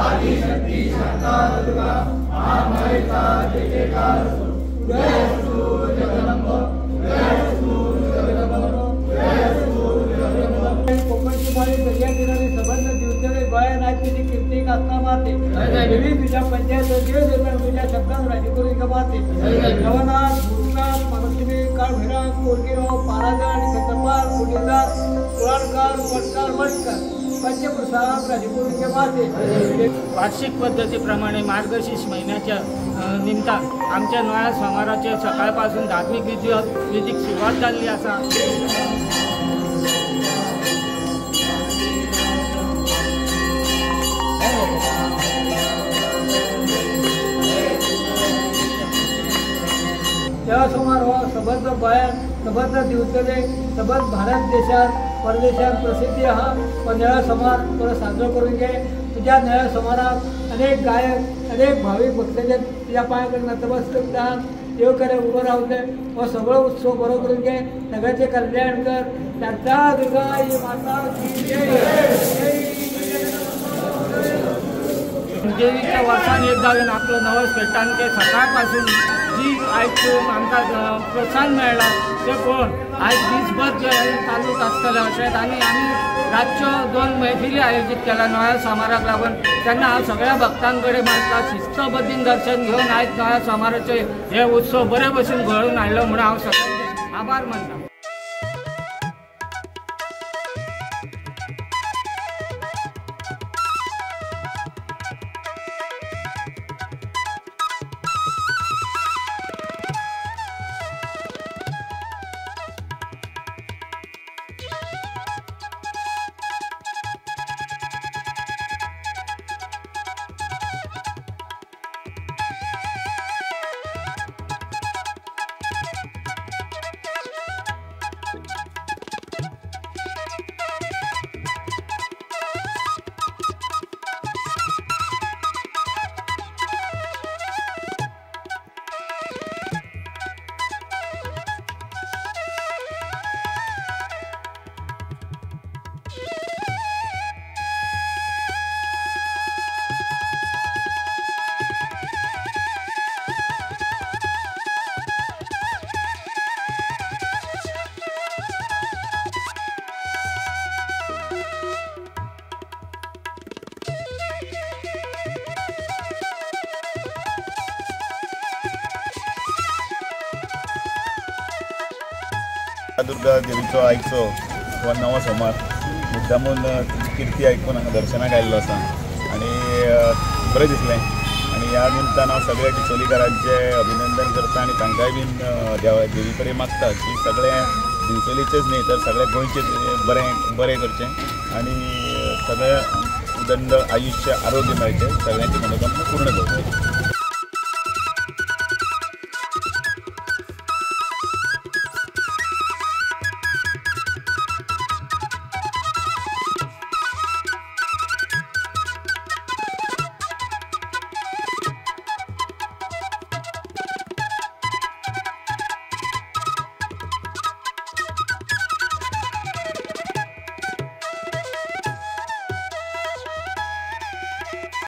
आदिशक्ती शांतादुर्गा महामायेचा जय जयकार असो। जय असो जगदंब, जय असो जगदंब, जय असो जगदंब। कोकणची माळी दर्या किनारी संबंध दिवचले गोंयांत आयज तुजी कीर्ती गाजता माते। देवी तुझ्या पंचायत देव देवतां तुझ्या शब्दान राजी करून माते। नवनाथ, भूतनाथ, महालक्ष्मी, काळभैरव, कोरगिराव, पाराजा आणि खतरपाल, कुटीदार, कुळाणकार, वटकार, मटकार पंचप्रसाद राजी करून माते। वार्षिक पद्दतीप्रमाणे मार्गशीर्ष महिन्याच्या निमतान आमच्या नव्या सोमाराचे सकाळपासून धार्मिक विधीक सुरवात जाल्ली आसा। देवा सोमार हो सबंद गोंयांत, सबंद दिवचले, सबंद भारत देशात परदेशात प्रसिद्धी आहा। हो निळो सोमार बरो साजरो करून घे। तुज्या निळ्या सोमाराक अनेक गायक, अनेक भावीक भक्तजन तुज्या पांय कडेन नतमस्तक जावन देव करे उबो रावले। हो सगळो उत्सव बरो करून घे, सगळ्याचें कल्याण कर। शांतादुर्गा ही माता की जय। देवीच्या वर्सान एकदां येवन आपलो नवस फेडटा आनी ते सकाळपासून जी आयज आमकां प्रोत्साहन मेळ्ळां तें पळोवन आयज दीसभर जे चालूच आसतलें अशेंच। आनी आमी रातच्यो 2 मैफिली आयोजीत केल्या नव्या सोमाराक लागून, तेन्ना हांव सगळ्या भक्तां कडेन मागता शिस्तबद्दीन दर्शन घेवन आयज नव्या सोमाराचे हे उत्सव बरे भशेन घडोवन हाडलो म्हणून हांव सगळ्यांचे आभार मानता। दुर्गा देवीचो आयचो हो नवो सोमार मुद्दामून किर्ती आयकून हांगा दर्शनाक आयिल्लो आसा आनी बरें दिसलें। आनी ह्या निमतान हांव सगळ्या डिचोलीकारांचें अभिनंदन करता आनी तांकांय बीन देवी कडेन मागता की सगळें डिचोलीचेच न्ही तर सगळ्या गोंयचें बरें बरें करचें आनी सगळें उदंड आयुश्य आरोग्य मेळचें, सगळ्यांची मनोकामना पूर्ण करची।